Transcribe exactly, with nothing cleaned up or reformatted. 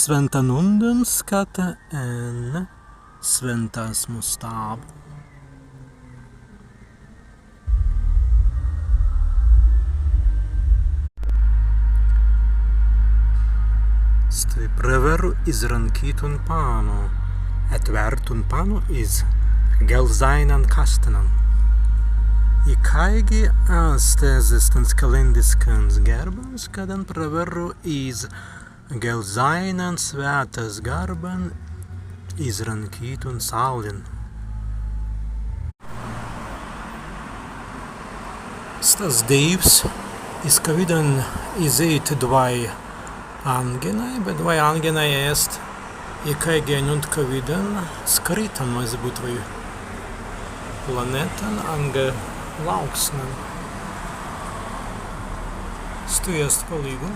Swintan undans, kat en swintasmu stabbu. Stwi prawerru iz rankītun pannu, etwērtun pannu iz gelzāinan kastinan. Ikāigi ast ezze stans kalīndiskans gērbans, kaddan prawerru iz gelzāinan swētas garban iz rankītun sāulin. Stas dēiws, iz kawīdan izēit dwāi anginai, be dwāi anginai ēst ikāigi ennunkawīdan skrītan, mazzi būtwei planētan anga lāuksnan. Stwi ēst palīgu.